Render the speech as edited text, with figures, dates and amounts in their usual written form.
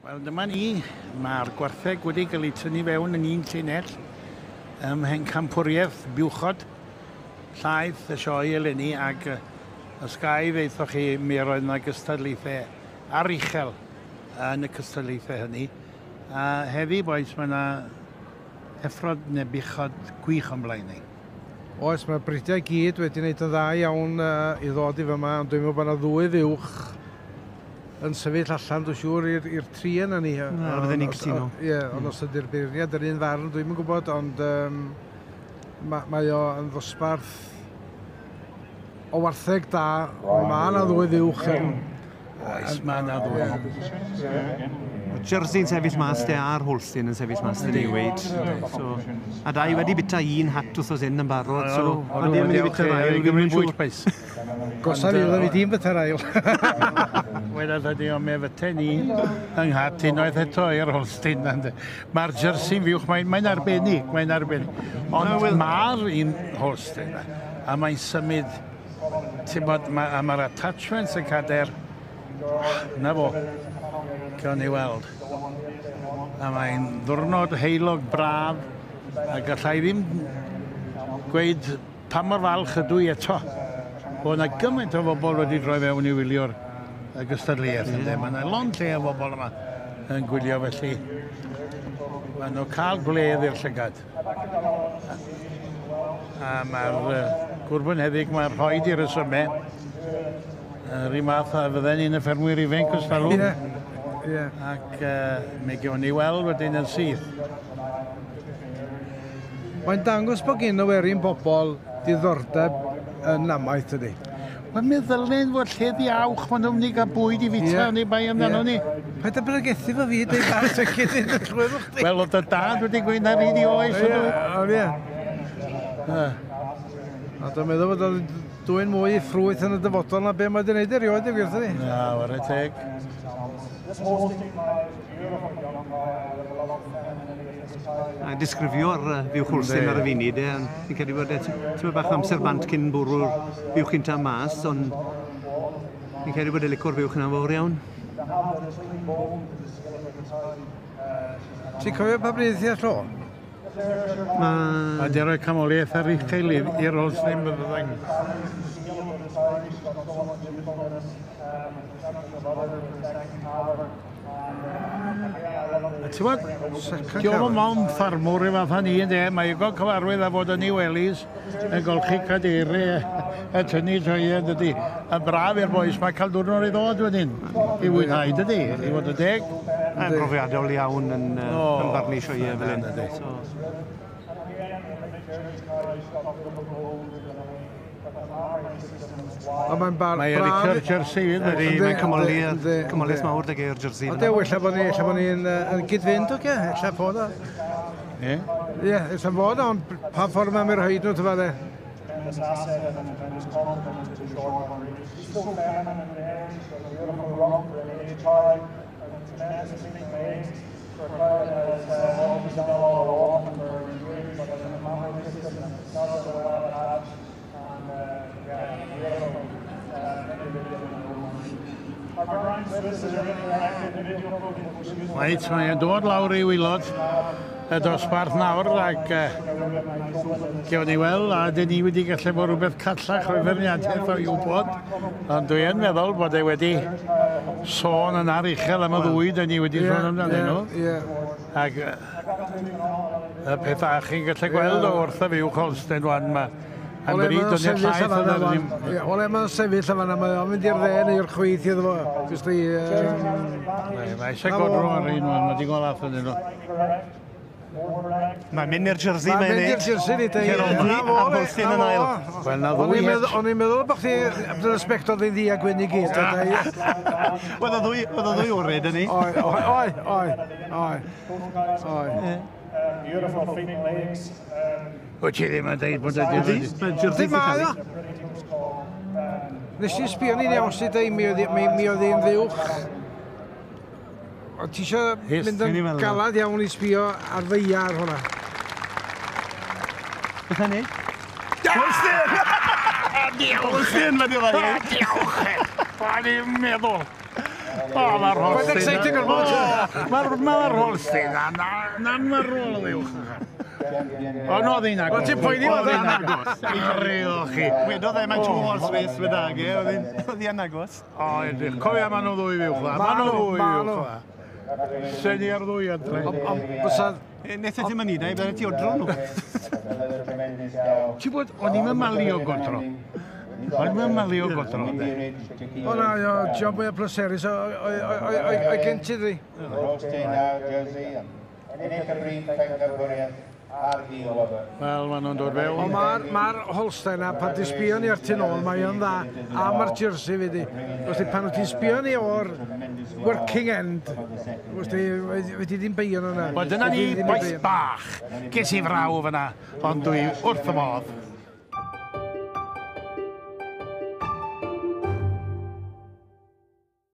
Wel, dyma ni. Mae'r gwartheg wedi cael eu tynnu fewn yn un llinell ym Mhencampwriaeth Buwchod Llaeth y sioe eleni, ac os ga i ddeuthoch chi, mi roedd yna gystadlaethau aruchel yn y cystadlaethau hynny. A heddi, bois, mae yna effrod neu buchod gwych o'n blaen ni. Oes, mae'r bridiau gyd wedi gwneud yn dda iawn i ddod i fyma, ond dwi'n meddwl bod yna ddwy fuwch yn sefyll allan, dwi'n siŵr, i'r tri yna ni. Na, fydden ni'n cytuno. Ie, ond os ydy'r beirniad yr un farn, dwi'm yn gwybod, ond mae o yn ddosbarth o wartheg da, ond mae yna ddwy fuwch yn... Oes, mae yna ddwy. Mae Jersey'n sefyll mas de a'r Holstein yn sefyll mas de ni weid. So, a dau wedi bita un hat wrthos hyn yn barod, so a ddim mynd i bita'r ail, ddim yn siŵr. Gosa fi, oedden fi dim bita'r ail. Wel, ydy, ond mi fyte ni yng nghat unwaith eto i'r Holstein. Mae'r Jersey'n fuwch, mae'n arbennig, mae'n arbennig. Ond mae'r un Holstein, a mae'n symud, ti'n bod, a mae'r attachments y cader, na fo, gawn ni weld. A mae'n ddwrnod heulog braf, a gallai ddim gweud pa mor falch ydw i eto. Bod yna gymaint o bobl wedi droi fewn i wylio'r y gystadleuaeth, ynde. Mae yna lond lle o bobl yma yn gwylio, felly maen nhw'n cael gwledd i'r llygad. A mae'r gŵr bonheddig, mae'n rhoi i'r resymau. Yr un math a fydden ni'n y ffermwyr ifanc os talwm. Ie, ie. Ac mi gewn ni weld wedyn yn syth. Mae'n dangos bod gen y werin bobl diddordeb yn amaeth, ydy. Wel, mi ddylen fod lle ddiawch, maen nhw'n mynd i gael bwyd i fita, ni bai amdano ni. Paid â bregethu fo fi, deud bach tecyn i'n llwydd chdi. Wel, oedd dy dad wedi gweud na ryd i oes. Ie, ie. A dwi'n meddwl bod o'n dwyn mwy ffrwyth yn y dyfodol na be mae wedi gwneud erioed, i gwir ni. Na, ware teg. A disgrifio'r fuwch Holstein ar y funud, e, fi'n credu bod e tipyn bach o amser bant cyn bwrw'r fuwch cynta mas, ond fi'n credu bod e licio'r fuwch yna'n fawr iawn. Ti'n cofio pa bryd i llo? Mae 'di rhoi canmoliaeth ar uchel i'r Holstein byddai. A ti'n bod, dio'm yn mond ffarmwr i fath â ni, ynde, mae i'w cyfarwydd a fod yn ei wellies yn golchi cadeiriau a tynnu sioeau, dydy. Yn braf i'r bois, mae cael diwrnod i ddod wedyn i fwynhau, dydy, i fod yn deg. Mae'n brofiadol iawn yn barnu sioeau fel hyn. Ond mae'n bar Mae braf... Mae'n licio'r jersey hefyd. Ydy, mae'n cymoliaeth mawr 'da ge'r jersey. Ond dew, ella bod ni'n gyd-fynd, oce? Ella fod o. Ie? Ie, ella fod o, ond pa ffordd mae'n mynd rhaid nhw, tyfa de? Reit, mae'n dod lawr i waelod y dosbarth nawr ac gewn ni weld, a dyn ni wedi gallu bod rhywbeth callach o'i feirniadaeth o'i wybod, ond dwi yn meddwl bod e wedi sôn yn aruchel am y ddwy dyn ni wedi sôn amdanyn nhw. Ac y peth ach chi'n gallu gweld o wrth y fuwch Holstein wan, mae Am bryd o'n i'r llaeth oedd ar ddim... Ole mae'n sefyll yma, mae o'n mynd i'r dde neu'r chwith iddo fo. Jyst i... Mae eisiau godro ar un o'n, mae digon lath yn nhw. Mae'n mynd i'r jersey, mae'n Mae'n mynd i'r jersey, ni dweud. Ceroldi a Holstein yn ail. Wel, na ddwy het. O'n i'n meddwl bod chdi yn ysbectol ddi a gwyn i gyd. Oedd o ddwy ored yn ni. Oi, oi, oi, oi, oi. Beautiful feet and legs. Wyt ti ddim yn dweud bod ydy... Ydy mae o. Nes i sbio ni'n iawn sydd dweud, mi oedd hi'n ddiwch. O, ti eisiau mynd yn galad iawn i sbio ar feiar ar hwnna. Beth hynny? Holstein! Diolch! Holstein, mae'n ddiolch! Diolch! O'n i'n meddwl. O, mae'r Quite Holstein. exciting ormod. Mae'r ma Holstein na, na, na marwol o fuwch. O, no, oedd hi'n agos. Wel, ti'n poeni Oedd fod hi'n e? agos. Ario chi. Wedodd e, mae two horse race with ag e, oedd hi'n agos. O, edrych. Cofia, maen nhw ddwy fuwch dda. Maen nhw ddwy Ma' fuwch nhw. dda. Sen i ar ddwy adre. Ond bysa. Nes ti mynd i dau, bydde ti odro nhw. Ti'n bod, o'n i'n malio godro. O'n i'n malio godro. de. O na, o, job mwy o pleserus o'i gen ti ddi. Holstein now, Jersey, ennill y brif pencampwriaeth ar ddiwedd. Wel, maen nhw'n dod fewn. Ond mae'r ma Holstein na, pan ti'n sbio ni ar tu nôl, mae o'n dda, a mae'r jersey fi di. Wrth pan wyt ti'n sbio ni o'r working end, wrth ti, wedi ddim beio nhw na. Wel, dyna ni, bois bach. Ges i fraw fyna, ond dwi wrth y modd.